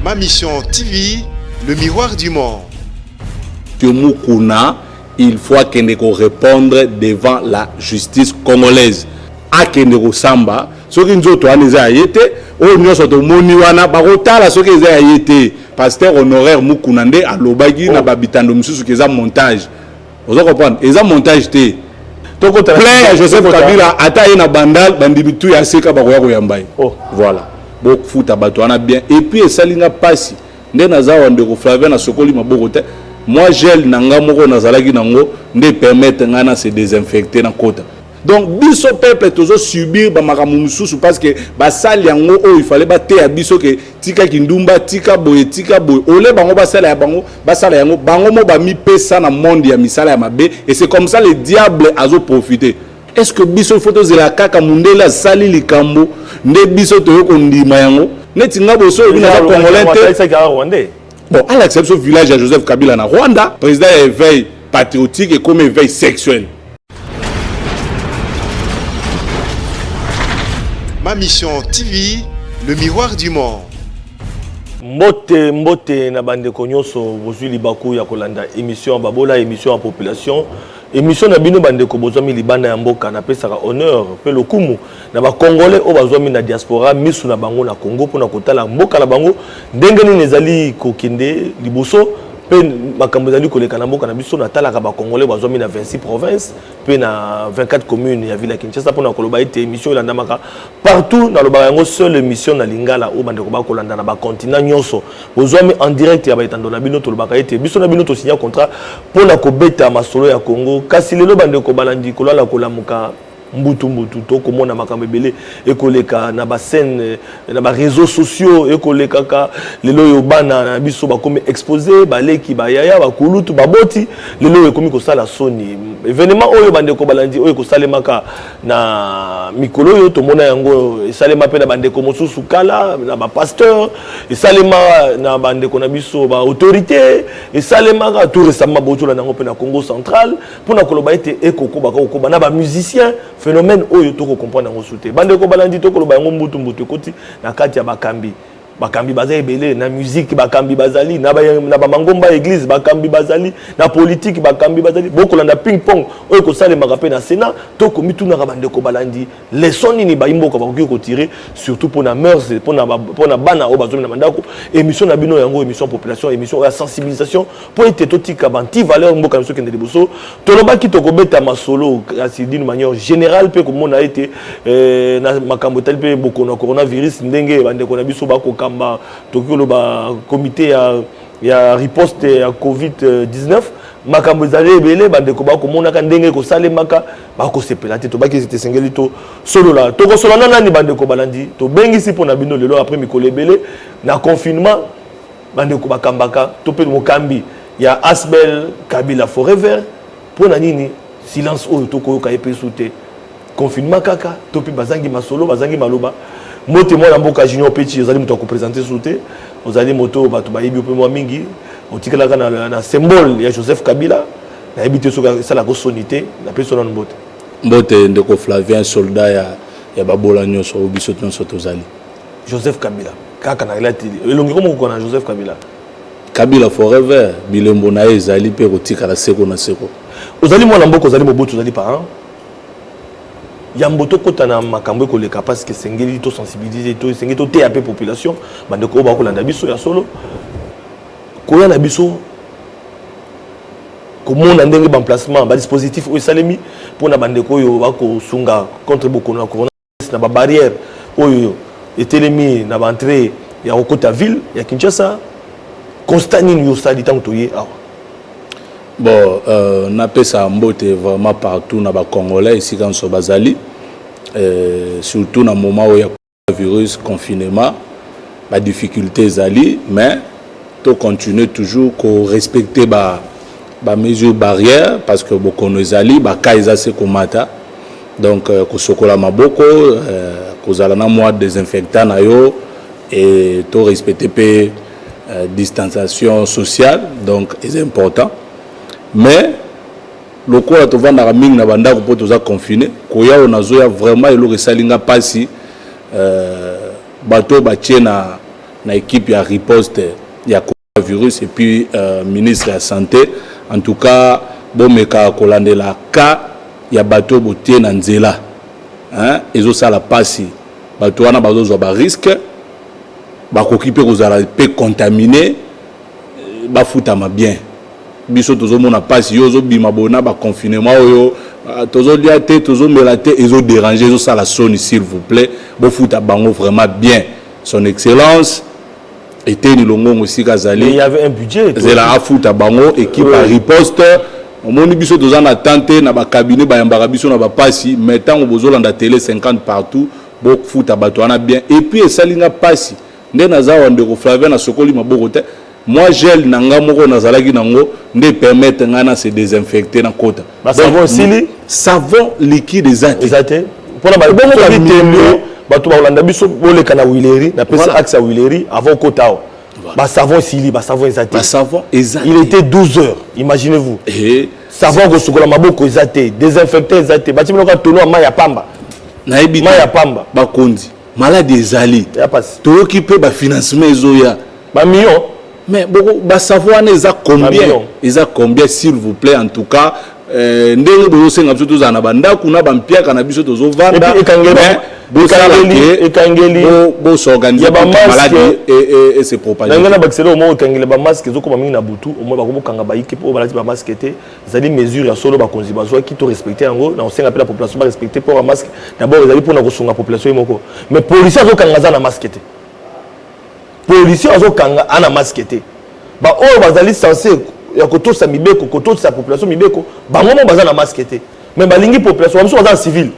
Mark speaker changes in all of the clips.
Speaker 1: Ma Mission TV, le miroir du monde.
Speaker 2: Mukuna, il faut akende ko répondre devant la justice congolaise. Akende kosamba soki nzoto wana eza ya ye te, oyo nyonso tomoni wana bakotala soki eza ya ye te. Pasteur honoraire Mukuna nde alobaki na babitando misusu ke eza montage. Ozo comprendre, eza montage te. Plein ya Joseph Kabila, ata ye na Bandal, bandimi tu ya seka bakoya koyamba ye. Voilà, bofuta bato wana bien. Et puis esali nga pasi nde naza wa ndeko Flavien, nasokoli maboko te. Moi gel na nga moko nazalaki nango nde permettre nga na se désinfecter na kota. Donc biso peuple tozo subir ba makambo mosusu parce que basali yango oyo il fallait bateya biso ke tika kindumba, tika boye, tika boye. Ole bango basala ya bango, basala yango bango mo bamipesa na monde ya misala ya mabe, et c'est comme ça le diable azo profiter. Est-ce que biso il faut tozela kaka mundele asali likambo nde biso toyo kondima yango? Neti nga boso oyo naza congolais te. Bon, alakisa biso village ya Joseph Kabila na Rwanda, président ya éveil patriotique et comme éveil sexuel.
Speaker 1: Ma Mission TV, le miroir du monde.
Speaker 3: Mbote, mbote na bandeko nyonso bozwi libaku ya kolanda émission ya Babola, émission ya population, émission na bino bandeko bozwami libanda ya mboka. Napesaka honneur mpe lokumu na bacongolais oyo bazwami na diaspora, misu na bango na Congo mpona kotala mboka na bango ndenge nini ezali kokende liboso mpe makambo ezali koleka na mboka na biso. Natalaka bacongolais bazwami na 26 province mpe na 24 commune ya ville ya Kinshasa mpona koloba ete émission elandamaka partout. Nalobaka yango, seule émission na lingala oyo bandeko bakolanda na bacontinent nyonso bozwami en direct ya baetando na bino. Tolobaka ete biso na bino tosinya contrat mpona kobeta masolo ya Congo. Kasi lelo bandeko balandi, kolala kolamuka mbutu mbutu, tokomona makambo ebele ekoleka na bascène, na baréseaux sociaux ekolekaka. Lelo oyo bana na biso bakomi exposé, baleki, bayaya, bakulutu, baboti. Lelo oyo ekomi kosala soni, événement oyo bandeko balandi oyo ekosalemaka na mikolo oyo. Tomona yango esalema mpe na bandeko mosusu kala, na bapasteur, esalema na bandeko na biso baautorité, esalemaka tout récemment, bozolanda yango mpe na Congo Central, mpona koloba ete ekokobaka kokoba na bamusicien. Phénomène oyo tokocomprendre yango su te, bandeko balandi. Tokoloba yango, mbutu mbutu ekoti na kati ya bakambi. Bakambi baza ebele na musique, bakambi bazali na bamangomba ya église, bakambi bazali na politique, bakambi bazali. Bokolanda ping pong oyo ekosalemaka mpe na Sénat. Tokomitunaka, bandeko balandi, leçon nini bayimboka bakoki kotirer, surtout mpona mœurs, mpona bana oyo bazomi na bandako. Émission na bino yango, émission population, émission oyo ya sensibilisation mpo ete totika banti valeur, mboka na biso ekende liboso. Tolobaki tokobeta masolo kasi d'une manière générale mpe komona ete na makambo etali mpe bokono ya coronavirus, ndenge bandeko na biso bakokamba, tokoki koloba comité ya riposte ya COVID 19. Makambo ezali ebele, bandeko bakomonaka ndenge ekosalemaka, bakosepela te. Tobaki ete esengeli tosolola. Tokosolola na nani, bandeko balandi? Tobengisi mpo na bino lelo, après mikolo ebele na confinement, bandeko bakambaka to mpe mokambi ya ASBL Kabila Forever. Mpo na nini silence oyo tokoyoka ye mpe su te? Confinement kaka to mpe bazangi masolo, bazangi maloba. Mbote, mwana mboka Junior Pechi. Ozali moto akoprésente su te, ozali moto oyo bato bayebi yo mpe mwa mingi. Otikalaka na symbole ya Joseph Kabila. Nayebi te soki esalaka soni te. Napesi nano mbote.
Speaker 2: Mbote, ndeko Flavien, soldat ya babola nyonso oyo biso nyonso tozali.
Speaker 3: Joseph Kabila kaka na elati elongi komokoka na Joseph Kabila.
Speaker 2: Kabila Forever, bilembo na ye ezali mpe kotikala seko na seko.
Speaker 3: Ozali mwana mboka, ozali moboti, ozali parent. Yambo tokɔta na makambo ekoleka, parce que esengeli tosensibiliser to esengeli toteya mpe population, bandeko oyo bakolanda biso ya solo, koya na biso komona ndenge baemplacement, badispositif oyo esalemi mpona bandeko oyo bakosunga contre bokono ya corona na babarrière oyo etelemi na baentrée ya kokota ville ya Kinshasa, constat nini yosali ntango toye awa?
Speaker 2: Bon, napesa mbote vraiment partout na bacongolais esika nyonso bazali, surtout na moment oyo ya virus, confinement, badifficulté ezali, mais tocontinue toujours korespecter ba mesure barrière, parce que bokono ezali, baka eza se komata. Donc kosokola maboko, kozala na mwa désinfectant na yo, et to respecter mpe distanciation sociale. Donc eza important. Mais lokola tovandaka mingi na bandako mpo toza confiné, koya oyo nazoya, vraiment eloko esali nga mpasi, bato oyo batie na na équipe ya riposte ya coronavirus et puis ministre ya santé. En tout cas, bomeka kolandela cas ya bato botie na nzela, hein, ezosala mpasi. Bato wana bazozwa barisque, bakoki mpe kozala mpe contaminé. Bafutama bien. Biso tozomona mpasi. Yo ozobima boye na baconfinement oyo, tozolia te, tozomela te, ezodéranger, ezosala soni. S'il vous plaît, bofuta bango vraiment bien. Son Excellence Eteni Longongo, esika azali,
Speaker 3: Il y avait un budget.
Speaker 2: Zela afuta bango, équipe ya riposte. Omoni, biso toza na temps te na bacabinet, bayambaka biso na bapasi, mais ntango bozolanda télé 50 partout, bofuta bato wana bien. Et puis esali nga mpasi nde naza wa, ndeko Flavien, nasokoli maboko te. Moi, gel na nga moko nazalaki nango nde permettre ngai na se désinfecter na kota.
Speaker 3: Basavon esili?
Speaker 2: Savon liquide eza te.
Speaker 3: Eza te mpona batembe. Bato bakolanda biso, boleka na huilerie, napesi axe ya huilerie avant okota awa, basavon esili, basavon eza te.
Speaker 2: Basavon eza.
Speaker 3: Il était 12 heures, imaginez-vous. Savon kosukola maboko eza te, désinfectant eza te, batie biloko ya tono ya mai ya pamba.
Speaker 2: Nayebi.
Speaker 3: Mai ya pamba.
Speaker 2: Bakonzi, maladi ezali.
Speaker 3: Ya pasi.
Speaker 2: Toyoki mpe bafinancement ezoya.
Speaker 3: Bamillion.
Speaker 2: Mais boko basavon wana eza combien? Eza combien, s'il vous plaît? En tout cas, ndenge bozosenga biso tozala na bandako na bampiaka na biso, tozovanda,
Speaker 3: ekangeli
Speaker 2: bos'organiser, maladie ese propager.
Speaker 3: Na ngai na bakisele omo ekangeli bamasque ezokoma mingi na butu. Omoi bakobokanga bayike mpo balati bamasque te. Ezali mesure ya solo bakonzi bazwaki, to respecter yango. Na kosenga mpe la population barespecter port ya masque. D'abord ezali mpona kosunga population ye moko. Mais policier azokanga, aza na masque te. Policier azokanga, ana masque te. Baoyo bazali censé ya kotosa mibeko, kotosa population mibeko, bango mo baza na masque te, mais balingi population. Bamosusu baza na civil,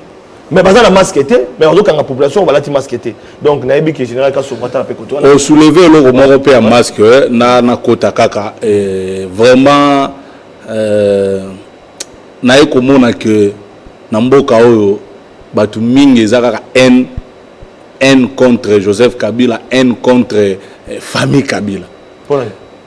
Speaker 3: mais baza na masque te, mais bazokanga population balati masque te. Donc nayebi ke général Kasongo atala mpe koto wana.
Speaker 2: Osoulever eloko moko mpe ya masque na nakota kaka. Vraiment, naye komona ke na mboka oyo bato mingi eza kaka haine, haine contre Joseph Kabila, haine contre famille Kabila.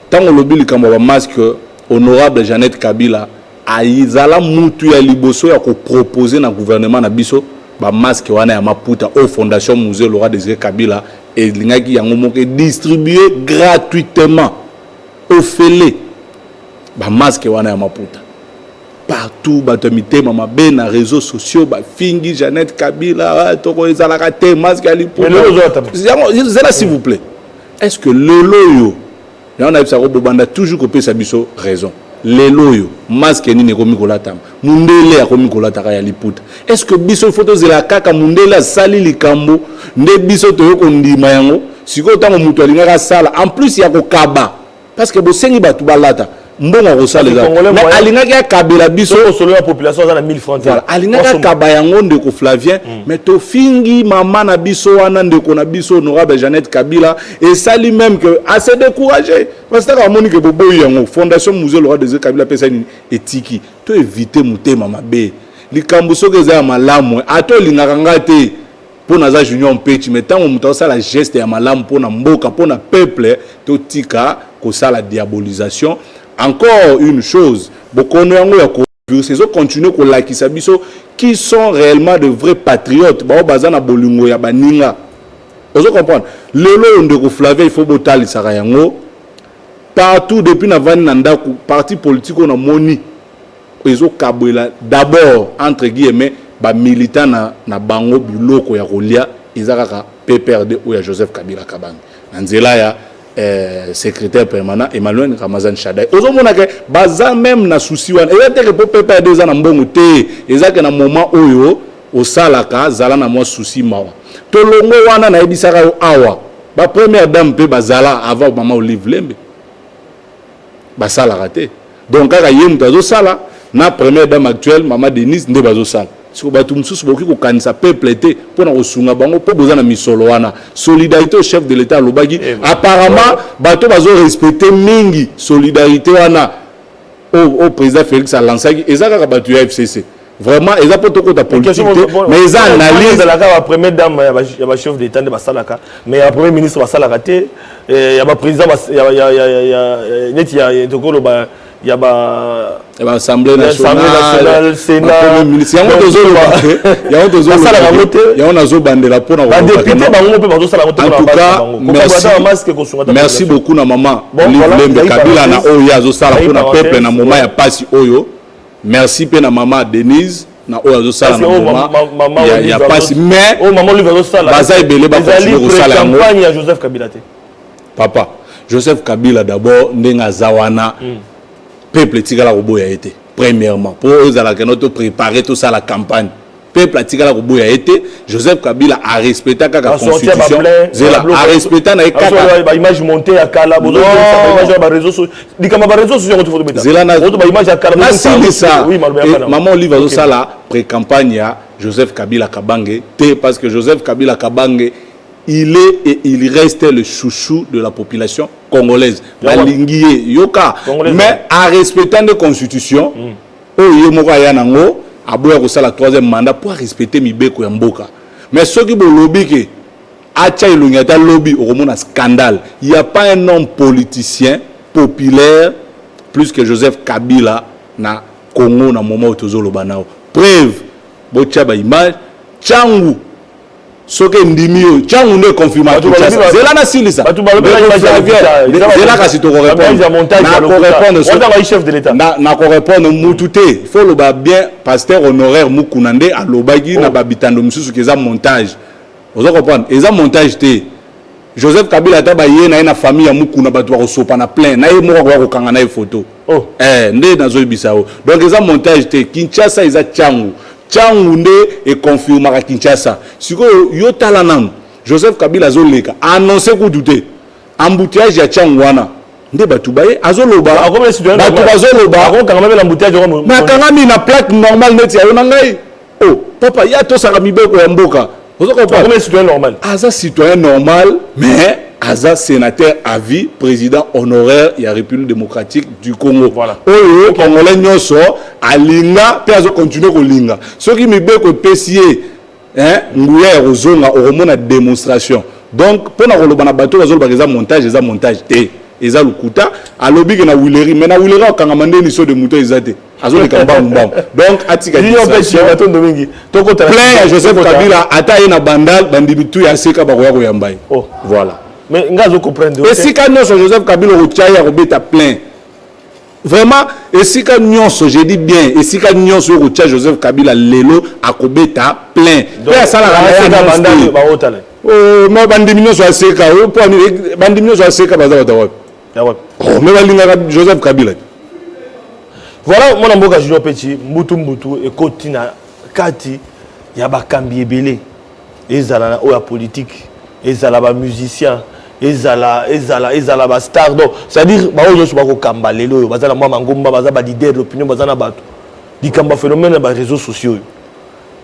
Speaker 2: Ntango olobi likambo ya bamasque, honorable Jeannette Kabila azala mutu ya liboso ya koproposer na gouvernement na biso bamasque wana ya maputa oyo Fondation Mzee Laurent Désiré Kabila elingaki yango moko edistribuer gratuitement, ofele, bamasque wana ya maputa partout. Bato ya mitema mabe na réseaux sociaux bafingi Jeannette Kabila, toko ezalaka te masque ya liputa yango. Zela, s'il vous plaît. Est ce que lelo oyo, yango nayebisaka, bobanda toujours kopesa biso raison, lelo oyo masque nini ekomi kolatama? Mundele akomi kolataka ya liputa. Est ce que biso il faut tozela kaka mundele asali likambo nde biso toye kondima yango? Sikoyo ntango moto alingaka asala, en plus ya kokaba, parce que bosengi bato balata, mbongo akosala eza, mais alingaki akabela biso.
Speaker 3: Population aza na 1000 francs.
Speaker 2: Voilà, alingaki akaba yango, ndeko Flavien, mais tofingi mama na biso wana, ndeko na biso honorable Jeannette Kabila. Esali même que ase découragé, parce que amoni ke boboyi yango. Fondation Mzee Laurent Désiré Kabila apesa nini etiki. To éviter motema mabe. Likambo soki eza ya malamu, ata olingaka nga te mpo naza Junior Mpeti, mais ntango moto azosala geste ya malamu mpo na mboka, mpo na peuple, totika kosala diabolisation. Encore une chose, bokono yango ya coronavirus ezocontinuer kolakisa biso qui sont réellement de vrais patriotes, bao baza na bolingo ya baninga. Ozo comprendre? Lelo oyo, ndeko Flavien, il faut botalisaka yango partout. Depuis navandi na ndako, parti politique oyo namoni ezokabwela d'abord, entre guillemets, bamilitant na bango biloko ya kolia, eza kaka PPRD oyo ya Joseph Kabila Kabange na nzela ya secrétaire permanent Emmanuel Ramazan Shadai. Ozomona ke baza même na souci wana. Eza teke mpo PPRD eza na mbongo te, eza ke na moment oyo osalaka, zala na mwa souci, mawa. Tolongo wana, nayebisaka yo awa, bapremière dame mpe bazala avant mama Olive Lembe, basalaka te. Donc kaka ye moto azosala na première dame actuelle, mama Denise, nde bazosala. Siko bato mosusu bokoki kokanisa peuple te mpona kosunga bango mpo boza na misolo wana. Solidarité au chef de l'État alobaki, apparemment bato bazorespecter mingi solidarité wana oyo président Félix alansaki, eza kaka bato ya FCC. Vraiment, eza mpo tokota politique te, mais eza analyse.
Speaker 3: Ezalaka bapremière dame ya bachef d'état nde basalaka, mais ya premier ministre basalaka te, ya baprésident neti ya tokoloba Ya ba
Speaker 2: ya ba assemblée
Speaker 3: nationale,
Speaker 2: nationale,
Speaker 3: Sénat.
Speaker 2: Ministre, yango tozoloba te, yango tozoloba,
Speaker 3: yango te.
Speaker 2: Yango nazobandela mpona
Speaker 3: badéputé bango mpe bazosala yango te.
Speaker 2: En tout cas, merci, merci beaucoup na mama Lembe Kabila na oyo ye azosala mpona peuple na moment ya pasi oyo. Merci mpe na mama Denise na oyo azosala na moment ya pasi. Mais baza ebele bacontinue kosala yango.
Speaker 3: Ya Joseph Kabila te.
Speaker 2: Papa Joseph Kabila d'abord, ndenge aza wana, peuple etikala koboya ye te. Premièrement, mpo oyo ezalaka no topréparé, tosala campagne, peuple atikala koboya ye te. Joseph Kabila arespecta kaka constitution, zela, arespecta na ye kaka.
Speaker 3: Baimage monté ya kala, baimage ya baréseau sociaux, likambo ya baréseau sociaux yango tofo.
Speaker 2: Zela,
Speaker 3: baimage ya kala.
Speaker 2: Nasilisa. Mama Olive azosala pré-campagne ya Joseph Kabila Kabange te, parce que Joseph Kabila Kabange, il est et il reste le chouchou de la population congolaise. Balingi ye, yoka, mais arespectant nde constitution oyo ye moko aya nango. Aboya kosala troisième mandat mpo arespecte mibeko ya mboka. Mais soki bolobi ke atya elongi ata lobi, okomona scandale. Il y a pas un homme politicien populaire plus que Joseph Kabila na Congo na moment oyo tozoloba nao. Preuve, botya baimage Tshangu. Soki endimi oyo Tshangu nde confirma Kinshasa. Zela nasilisa, zela kasi tokorépondre. Nakorépondre mutu te. Faut loba bien, pasteur honoraire Mukuna nde alobaki na babitando mosusu ke eza montage. Oza comprendre, eza montage te. Joseph Kabila, ata baye na ye na famille ya Mukuna, bato bakosopa na plein na ye moko, akoya kokanga na ye photo. Eh, nde nazoyebisa yo. Donc eza montage te. Kinshasa eza Tshangu, Tshangu nde econfirmaka Kinshasa. Sikoyo yo tala nanu, Joseph Kabila azoleka, annonce kutu te. Embouteillage ya Tshangu wana nde bato baye, azoloba, bato bazoloba, mais akangami na plaque normale neti ya yo na ngai. Oh papa, ya tosaka mibeko ya mboka. Ozo comprendre?
Speaker 3: Citoyen normal.
Speaker 2: Aza citoyen normal, mais aza sénateur à vie, président honoraire ya République démocratique du Congo. Oyo congolais nyonso alinga mpe azocontinue kolinga. Soki mibeko epesi ye nguya ya kozonga, okomona démonstration. Donc mpona koloba na bato bazolobaka eza montage, eza montage te, eza lokuta. Alobi ke na Huileries, mais na Huileries akokangama ndeni? Saut de mouton eza te, azoleka mbangu mbangu. Donc atika plein ya Joseph Kabila. Ata ye na Bandal, bandimi tu ya seka bakoya koyamba ye. Voilà.
Speaker 3: Mais nga azocomprendre.
Speaker 2: Esika nyonso Joseph Kabila okotya ye, akobeta plein. Vraiment, esika nyonso, je dis bien, esika nyonso oyo kotya Joseph Kabila lelo, akobeta plein. Mpe asalaka na ye, mais bandimi nyonso aseka po bandimi nyonso aseka baza bato wapi? Mais balingaka Joseph Kabila.
Speaker 3: Voilà, mwana mboka Junior Peti, mbutu mbutu ekoti na kati ya bakambi ebele, ezala na oyo ya politique, ezala bamusicien, ezala bastar. Donc c'est-à-dire baoyo nyonso bakokamba lelo oyo, baza na mwa mangomba, baza baleader d'opinion, baza na bato. Likambo ya phénomène na baréseaux sociaux oyo,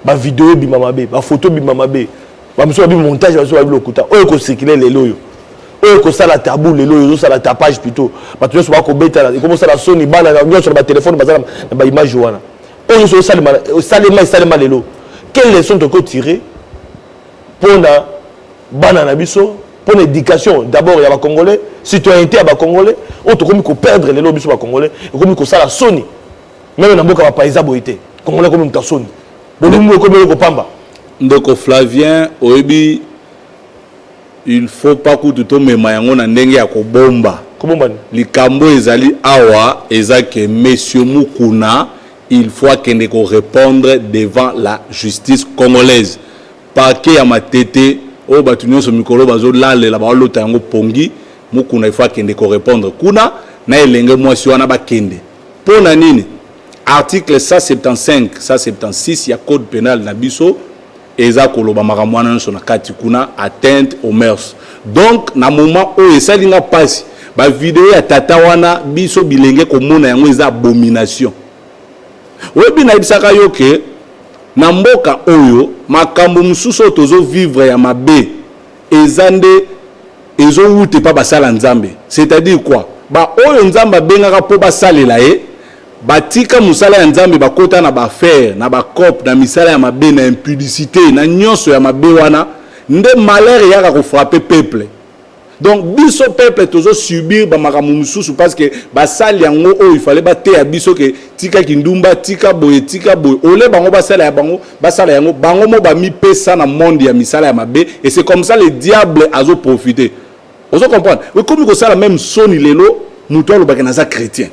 Speaker 3: bavideo ebima mabe, bafoto ebima mabe, bamosusu babi montage, bamosusu babi lokuta. Oyo ekocircule lelo oyo, oyo ekosala tabu lelo oyo, ezosala tapage plutôt, bato nyonso bakobetala, ekomosala soni. Bana nyonso na batelefone baza na baimage wana. Oyo nyonso osalema, esalema lelo, quelle leçon tokotire mpona bana na biso, mpona éducation d'abord ya bacongolais, citoyenneté ya bacongolais oyo tokomi koperdre lelo? Biso bacongolais, ekomi kosala soni. Même na mboka bapaya eza boye te. Congolais ekomi moto ya soni, bolumbu ekomi eloko pamba.
Speaker 2: Ndeko Flavien, oyebi, il faut pas kutu tomema yango na ndenge ya kobomba.
Speaker 3: Kobomba nini?
Speaker 2: Likambo ezali awa eza ke monsieur Mukuna, il faut akende korépondre devant la justice congolaise. Parquet ya Matete oyo bato nyonso mikolo bazolalela, baolota yango pongi. Mukuna, il faut akende korépondre kuna na elenge mwasi wana. Bakende mpo na nini? Article 175, 176 ya code pénal na biso eza koloba makambo wana nyonso na kati kuna, atteinte aux mœurs. Donc na moment oyo esali nga mpasi, bavideo ya tata wana, biso bilenge komona yango eza abomination. Oyebi, nayebisaka yo ke na mboka oyo, makambo mosusu oyo tozovivre ya mabe eza nde ezowuta epa basala Nzambe. C'est-à-dire quoi? Baoyo Nzambe abengaka mpo basalela ye, batika mosala ya Nzambe, bakota na baaffaire, na bacope, na misala ya mabe, na impudicité, na nyonso ya mabe wana, nde malheur eyaka kofrappe peuple. Donc biso peuple tozosubir bamakambo mosusu parce que basali yango oyo ifale bateya biso ke tika kindumba, tika boye, tika boye. Ole bango basala ya bango, basala yango bango mo, bamipesa na monde ya misala ya mabe et c'est comme ça le diable azoprofite. Ozo comprendre? Ekomi kosala même soni lelo moto alobaki naza chrétien.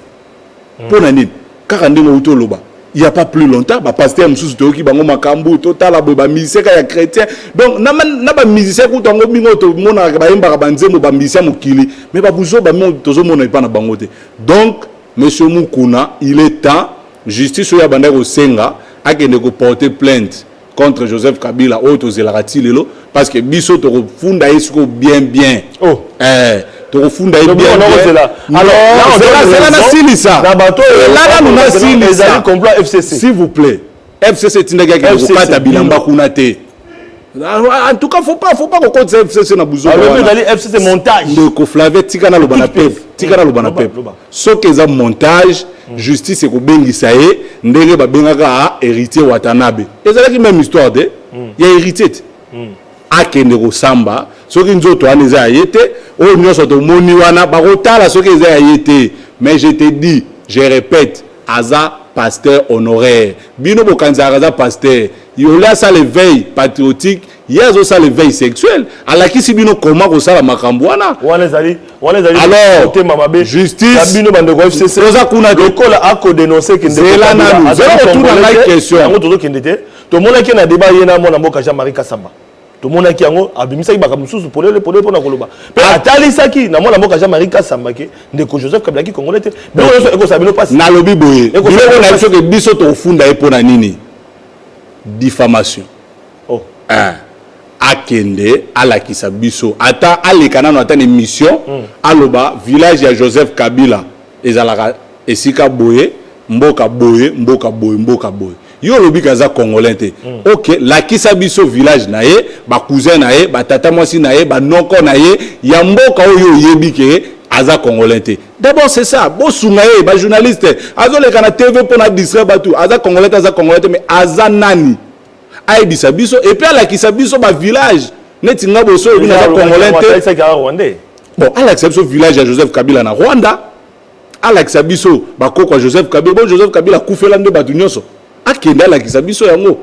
Speaker 2: Mpo na nini? Kaka ndenge outi oloba, il y a pas plus longtemps, bapasteur mosusu toyoki bango makambo, totala boye, bamusicien kaka ya chrétien. Donc na bamusicien kutu yango mingi oyo tomonaka bayembaka banzembo, bamusicien mokili, mais babuzoba mingi tozomona epa na bango te. Donc monsieur Mukuna, il est temps, justice oyo abandaki kosenga, akende koporter plainte contre Joseph Kabila oyo tozelaka ti lelo, parce que biso tokofunda ye sikoyo bien bien.
Speaker 3: Oh.
Speaker 2: Eh, tokofunda ye bien bien. Zela nasilisa, ela nanu nasilisa.
Speaker 3: Complot FCC.
Speaker 2: S'il vous plaît, FCC etindaki akende kokata bilamba kuna te. En tout cas, faut pas kokotisa FCC na buzoba.
Speaker 3: Ezali FCC, montage.
Speaker 2: Ndeko Flavien, tika naloba na peuple, tika naloba na peuple. Soki eza montage, justice ekobengisa ye ndenge babengaka Héritier Watanabe. Ezalaki même histoire te ya Héritier te. Akende kosamba soki nzoto wana eza ya ye te. Oyo nyonso tomoni wana, bakotala soki eza ya ye te. Mais je te dis, je répète, aza pasteur honoraire. Bino bokanzaka aza pasteur yole, asala éveil patriotique, ye azosala éveil sexuel. Alakisi bino koma kosala makambo wana.
Speaker 3: Wana ezali, wana ezali
Speaker 2: Alors,
Speaker 3: motema mabe
Speaker 2: justice
Speaker 3: ya bino bandeko ya FCC.
Speaker 2: Toza kuna te.
Speaker 3: Lokola akodénonce ke
Speaker 2: Zela nanu, zela kotuna ngai question.
Speaker 3: Yango tozokende te. Tomonaki na débat ye na mwana mboka Jean-Marie Kasamba, tomonaki yango, abimisaki makambo mosusu polele polele mpona koloba mpe atalisaki na mwana mboka Jean-Marie Kasamba ke ndeko Joseph Kabila aki congolais te. Biloko nyonso ekosala bino mpasi.
Speaker 2: Nalobi boye, biloko na biso ke biso tokofunda ye mpo na nini? Diffamation.
Speaker 3: Oh.
Speaker 2: Eh, akende alakisa biso, ata aleka nano ata na émission, aloba village ya Joseph Kabila ezalaka esika boye, mboka boye, mboka boye, mboka boye. Yo olobi ke aza congolais te. Ok, lakisa biso village na ye, bacousin na ye, batata mwasi na ye, banoko na ye ya mboka oyo oyebi ke aza congolais te. D'abord c'est ça. Bosunga ye, bajournaliste azoleka na TV mpona distraire bato. Aza congolais te, aza congolais te, mais aza nani? Ayebisa biso et puis alakisa biso bavillage. Neti nga boso oyebi naza congolais te.
Speaker 3: Atalisaki aka rwandais.
Speaker 2: Bon, alakisa biso village ya Joseph Kabila na Rwanda, alakisa biso bakoko ya Joseph Kabila. Bon, Joseph Kabila akufela nde bato nyonso. Akende alakisa biso yango,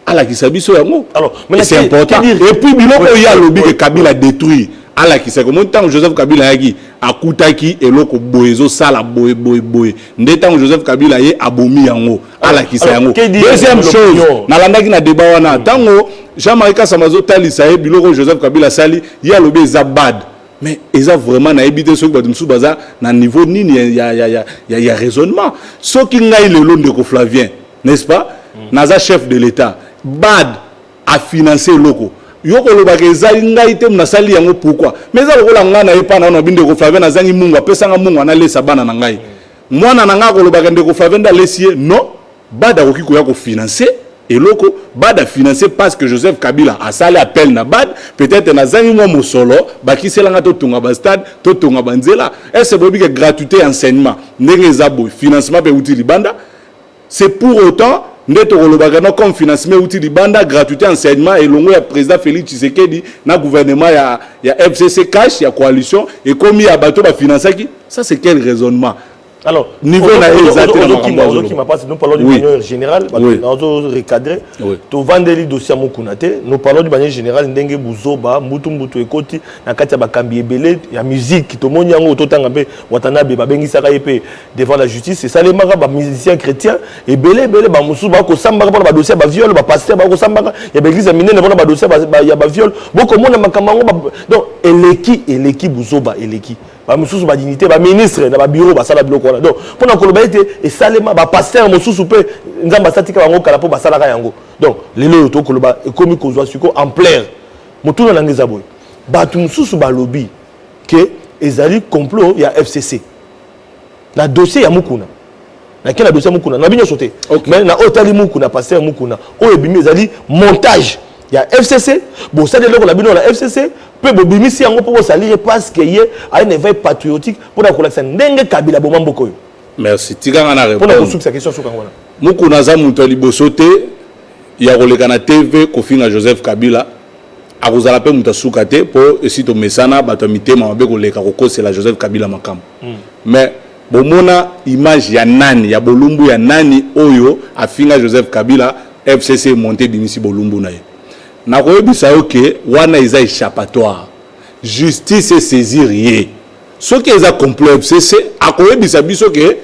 Speaker 2: alakisa biso yango.
Speaker 3: Alors,
Speaker 2: Et c'est important. Et puis biloko oyo alobi ke Kabila détruit, alakisaki omoni ntango Joseph Kabila ayaki, akutaki eloko boye ezosala boye boye boye, nde ntango Joseph Kabila ye abomi yango, alakisa yango. Deuxième chose, nalandaki na débat wana, ntango Jean-Marie Kasamba azotalisa ye biloko oyo Joseph Kabila asali, ye alobi eza bad. Mais eza vraiment, nayebi te soki bato mosusu baza na niveau nini ya raisonnement. Soki ngai lelo, ndeko Flavien, n'est-ce pas, naza chef de l'État, bad afinance eloko, yo kolobaka ezali ngai te nasali yango, pourquoi? Mais eza lokola ngai na ye mpa na wana bi ndeko Flavien nazangi mungu, apesanga mungu, analesa bana na ngai. Mwana na ngai akolobaka ndeko Flavien nde alesi ye? Non. Bad akoki koya kofinancer eloko, bad afinance parce que Joseph Kabila asali appel na bad, peut-être nazangi mwa mosolo, bakiselanga totonga bastade, totonga banzela. Ese boyebi ke gratuité ya enseignement ndenge eza boye, financement mpe euti libanda. C'est pour autant nde tokolobaka no comme financement euti libanda, gratuité enseignement elongo ya président Félix Tshisekedi na gouvernement ya FCC CACH ya coalition ekomi ya bato bafinansaki. Ça, c'est quel raisonnement?
Speaker 3: Alors,
Speaker 2: niveau na ye eza te na makambo.
Speaker 3: Ozokima parce que nous parlons d'une manière générale, nazo recadrer. Tovandeli dossier ya Mokuna te, nous parlons d'une manière générale ndenge buzoba mbutu mbutu ekoti na kati ya bakambi ebele ya musique. Tomoni yango, totanga mpe Watanabe, babengisaka ye mpe devant la justice. Esalemaka bamusicien chrétien ebele ebele, bamosusu bakosambaka mpona badossier ya baviol, bapasteur bakosambaka ya baeglise ya minene mpona badossier ya baviol. Bokomona makambo yango. Donc eleki, eleki, buzoba eleki. Bamosusu badignité, baministre na babureau basala biloko wana. Donc mpona koloba ete esalema, bapasteur mosusu mpe Nzambe asatika bango kala mpo basalaka yango. Donc lelo oyo tokoloba ekomi kozwa siko ampleur. Motuna nanga eza boye: bato mosusu balobi ke ezali complot ya FCC na dossier ya Mukuna. Nake na dossier ya Mukuna na binyonso te, mais na oyo etali Mukuna, pasteur Mukuna, oyo ebimi ezali montage ya FCC. Bosali eloko na bino na FCC mpe bobimisi yango mpo bosalire parce que ye aye na éveil patriotique mpona kolakisa ndenge Kabila boma mboka oyo.
Speaker 2: Merci, tikanga na
Speaker 3: mpona kosukisa question, suka yango wana.
Speaker 2: Mukuna aza moto ya liboso te ya koleka na TV kofinga Joseph Kabila. Akozala mpe moto asuka te, mpo esi tomesana bato ya mitema mabe koleka kokosela Joseph Kabila makambo. Mais bomona image ya nani, ya bolumbu ya nani oyo afinga Joseph Kabila, FCC monte, ebimisi bolumbu na ye. Nakoyebisa yo ke wana eza échappatoire. Justice esaisir ye. Soki eza complot FCC, akoyebisa biso ke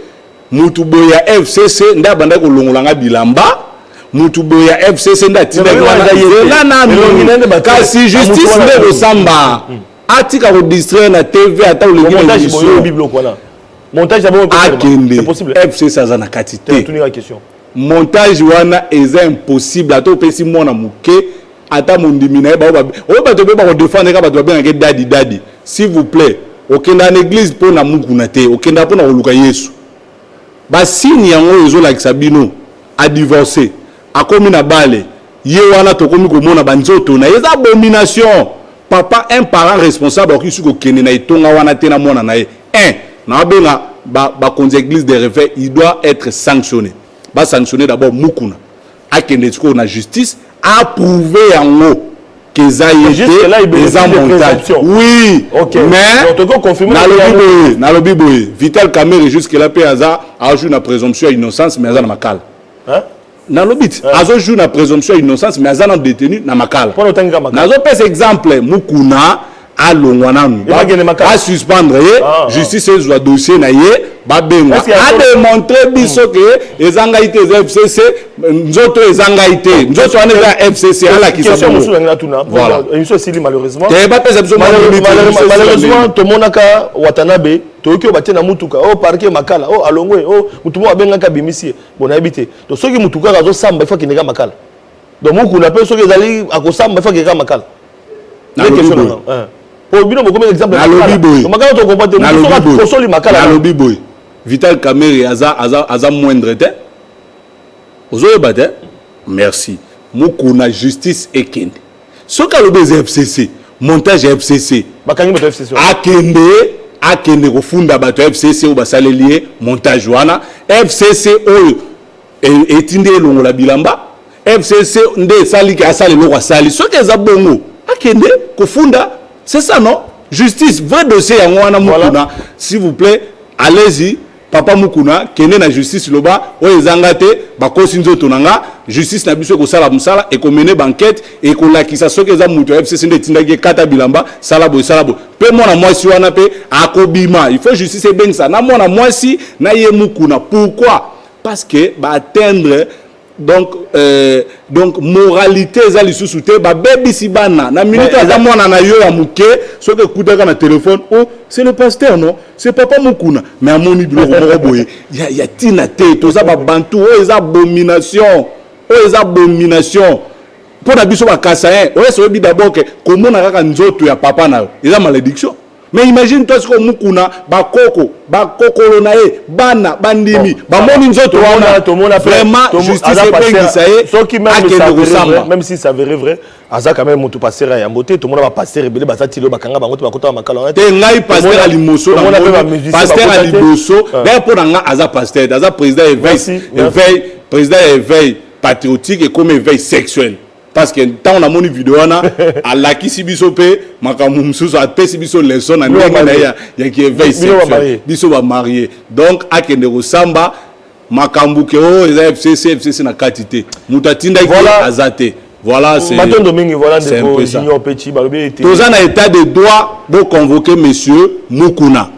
Speaker 2: mutu boye ya FCC nde abandaki kolongola nga bilamba, mutu boye ya FCC nde atindaki wana. Zela nanu, kasi justice nde kosamba. Atika kodistraire na TV, ata olingi na émission. Akende, FCC aza na kati te. Montage wana eza impossible. Ata opesi mwana moke, ata mondimi na ye, oyo bato mpe bakodefendre kaka bato babengaka dadi dadi. S'il vous plaît, okendaka na église mpo na Mukuna te, okendaka mpo na koluka Yesu. Basigne yango oyo ezolakisa bino adivorce, akomi na bale ye wana, tokomi komona banzoto na ye. Eza abomination. Papa, un parent responsable akoki soki kokende na etonga wana te na mwana na ye. Un nababenga bakonzi ya église de réveil, il doit être sanctionné. Basanctionné d'abord Mukuna, akende sikoyo na justice, approuve yango ke eza ye te, eza montage, oui. Mais nalobi boye, nalobi boye, Vital Kamerhe jusque là mpe aza ajoue na présomption ya innocence, mais aza na Makala. Nalobi ti azojoue na présomption ya innocence, mais aza na détenu na Makala. Nazopesa exemple, Mukuna alongwa nanu, basuspendre ye, justice ezwa dossier na ye, babengwa, ademontre biso ke eza ngai te, eza FCC, nzoto eza ngai te, nzoto wana eza ya FCC, alakisa.
Speaker 3: Te,
Speaker 2: bapesa biso.
Speaker 3: Malheureusement, tomonaka Watanabe, toyoki oyo batie na mutuka oyo parquet Makala oyo alongwe oyo mutu moko abengaka, abimisi ye. Bon, nayebi te. Donc soki mutu kaka azosamba, ifo akendeka Makala. Donc Mukuna mpe soki ezali akosamba, ifo akendeka Makala. Po bino bokomi exemple.
Speaker 2: Nalobi boye.
Speaker 3: Makala tokompa te, kosoli Makala.
Speaker 2: Nalobi boye, Vital Kamerhe aza moindre te, ozoyeba te. Merci. Mukuna, justice ekende. Soki alobi eza FCC, montage ya FCC,
Speaker 3: bakangi bato ya FCC.
Speaker 2: Akende kofunda bato ya FCC oyo basaleli ye montage wana. FCC oyo etindi elongola bilamba, FCC nde esaliki asala eloko asali. Soki eza bongo, akende kofunda. C'est ça, non? Justice, vrai dossier yango wana. Mukuna, s'il vous plaît, allez-y. Papa Mukuna, kende na justice, loba oyo ezanga te, bakosi nzoto na nga. Justice na biso ekosala mosala, ekomene baenquête, ekolakisa soki eza moto ya FCC nde etindaki ekata bilamba, sala boye, sala boye. Mpe mwana mwasi wana mpe akobima. Il faut justice ebengisa na mwana mwasi na ye Mukuna. Pourquoi? Parce que baatteindre donc moralité eza lisusu te. Babebisi bana na minute. Aza mwana na yo ya moke, soki ekutaka na téléphone: «Oh, c'est le pasteur, non, c'est papa Mukuna.» Mais amoni biloko moko boye ya ntina te. Toza babantu, oyo eza abomination, oyo eza abomination mpo na biso bakasaïens. Oyo soyebi d'abord ke komona kaka nzoto ya papa na yo eza malédiction. Mais imagine toi sikoyo Mukuna, bakoko, bakokolo na ye, bana bandimi bamoni nzoto wana. Vraiment, justice ebengisa ye, akende kosamba.
Speaker 3: Même si ça avéré vrai, aza quand même moto pasteur ya yambo te. Tomona bapasteur ebele baza tili oyo bakanga bango te, bakota Makala wana.
Speaker 2: Te, ngai pasteur ya liboso, pasteur ya liboso d'ailleurs mpo na nga aza pasteur, aza président éveil, éveil, président ya éveil patriotique ekomi éveil sexuel, parce que ntango namoni video wana, alakisi biso mpe makambo mosusu, apesi biso leçon na ndenge na ye ya ki éveil sexuel, biso bamarie. Donc akende kosamba makambo ke oyo eza FCC, FCC na kati te, moto atindaki aza te. Voilà,
Speaker 3: c'est Matondo mingi. Voilà, ndeko Junior Petit balobi ete
Speaker 2: toza na état de droit. Boconvoquer monsieur Mukuna,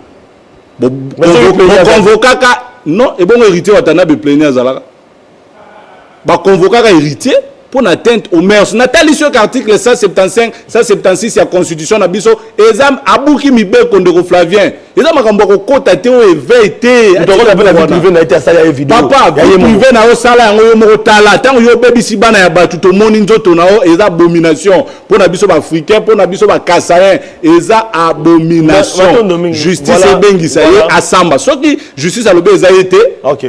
Speaker 2: boconvokaka. Non, ebongo Héritier Watanabe plaignant azalaka, baconvokaka Héritier mpo na atteinte aux mœurs. Natali soki article 175, 176 ya constitution na biso eza abuki mibeko. Ndeko Flavien, eza makambo ya kokota te, oyo éveil te. Papa, vie privée na yo, sala yango yo moko. Tala ntango yo obebisi bana ya bato, tomoni nzoto na yo, eza abomination mpo na biso baafricain, mpo na biso bakasaïens, eza abomination. Justice ebengisa ye, asamba. Soki justice alobi eza ye te,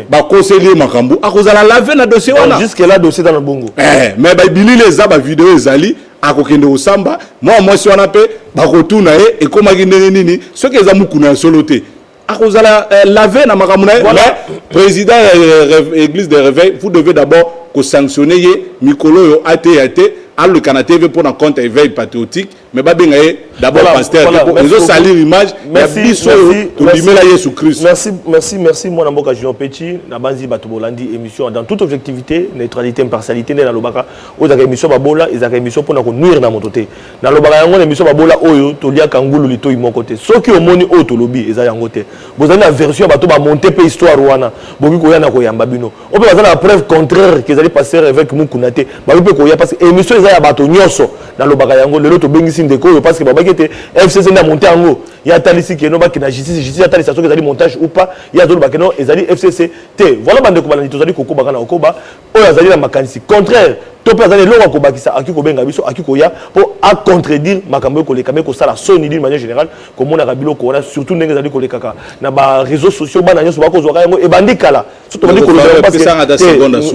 Speaker 2: bakoseli ye makambo, akozala lavé na dossier wana.
Speaker 3: Jusque là dossier dans le bongo.
Speaker 2: Mais babilili eza, bavideo ezali, akokende kosamba. Mwana mwasi wana mpe bakotuna ye ekomaki ndenge nini. Soki eza Mukuna ya solo te, akozala lavé na makambo na ye. Mais président ya église de réveil, vous devez d'abord kosanctionne ye mikolo oyo ateya te, aleka na TV mpo na compte Éveil patriotique, mais babenga ye d'abord pasteur te, po ezosalir image ya biso oyo tondimela Yesu Christ.
Speaker 3: Merci, merci, merci, mwana mboka Junior Pechi. Nabanzi bato bolandi émission dans toute objectivité, neutralité, impartialité. Nde nalobaka, oyo ezalaka émission babola, ezalaka émission mpona konuire na moto te. Nalobaka yango na émission babola oyo, toliaka ngulu litoi moko te. Soki omoni oyo tolobi eza yango te, bozali na version ya bato bamonte mpe histoire wana, bokoki koya na koyamba bino. Oyo mpe baza na preuve contraire ke ezali pasteur évêque Mukuna te, bakoki mpe koya, parce que émission eza ya bato nyonso. Nalobaka yango, lelo tobengisi ndeko oyo parce que babaki ete FCC nde amonte yango. Ye atalisi keno bakende na justice, justice atalisa soki ezali montage ou pas. Ye azoloba keno ezali FCC te. Voilà, bandeko balandi, tozali kokoba na kokoba. Oyo azali na makanisi contraire to mpe azali eloko akobakisa, aki kobenga biso, aki koya mpo acontredire makambo oyo koleka. Me kosala soni d'une manière générale komonaka biloko wana, surtout ndenge ezali kolekaka na baréseaux sociaux, bana nyonso bakozwaka yango. Ebandi kala, so tobandi
Speaker 2: kolobela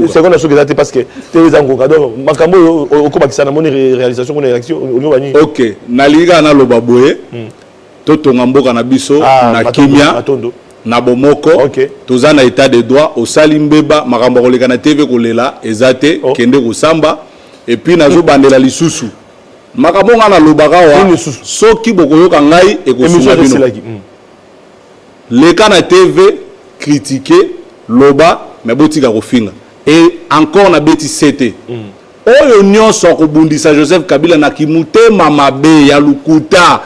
Speaker 3: seconde soki eza te, parce que te eza ngonga. Donc makambo oyo okobakisa, namoni réalisation kuna, réaction olingo bani.
Speaker 2: Ok, nalingi kaka naloba boye: totonga mboka na biso na kimia, na bomoko. Toza na état de droit. Osali mbeba, makambo ya koleka na TV kolela eza te. Kende kosamba. Et puis nazobandela lisusu makambo nga nalobaka awa, soki bokoyoka ngai, ekosunga bino. Leka na TV, critique, loba, me botika kofinga. Et encore, nabeti sete oyo nyonso akobundisa Joseph Kabila na kimutema mabe ya lukuta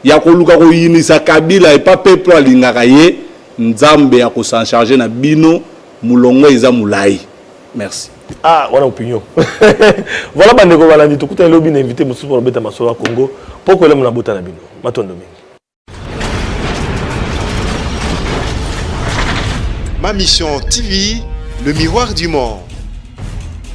Speaker 2: ya koluka koyinisa Kabila epa peuple alingaka ye, Nzambe ya kos'en charger na bino. Molongo eza molai. Merci.
Speaker 3: Ah, wana opinion. Voilà, bandeko balandi, tokutani lobi na invité mosusu mpona obeta masolo ya Congo mpo kolema na bota na bino. Matondo mingi.
Speaker 1: Ma Mission TV, le miroir du monde.